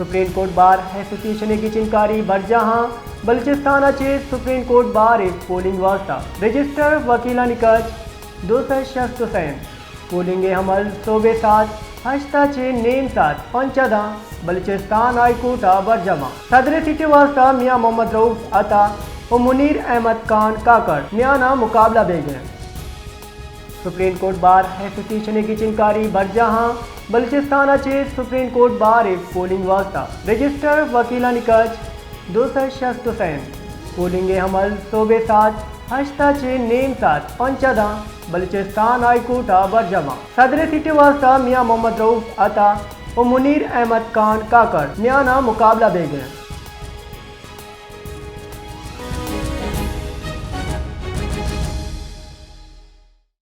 Supreme court bar ایسوسی ایشن ءِ گچینکاری برجاہ اَنت۔ بلوچستان ءَ چہ سپریم کورٹ بار ءِ پولنگ واستہ رجسٹر وکیلانی کچ دو سد شست ءُ سے اِنت۔ پولنگ ءِ عمل صبح ءِ ساعت ہشت ءَ چہ نیم ساعت پنچ ءَ داں بلوچستان ہائی کورٹ ءَ برجم اَنت۔ صدر سیٹ ءِ واستہ میاں محمد رؤف عطا ءُ منیر احمد خان کاکڑ میان ءَ مقابلہ بیگ ءَ اِنت۔ سپریم کورٹ بار ایسوسی ایشن ءِ گچینکاری برجاہ اَنت۔ بلوچستان ءَ چہ سپریم کورٹ بار ءِ پولنگ واستہ رجسٹر وکیلانی کچ دو سد شست ءُ سے اِنت۔ پولنگ ءِ عمل صبح ءِ ساعت ہشت ءَ چہ نیم ساعت پنچ ءَ داں بلوچستان ہائی کورٹ ءَ برجم اَنت۔ صدر سیٹ ءِ واستہ میاں محمد رؤف عطا ءُ منیر احمد خان کاکڑ میان ءَ مقابلہ بیگ ءَ اِنت۔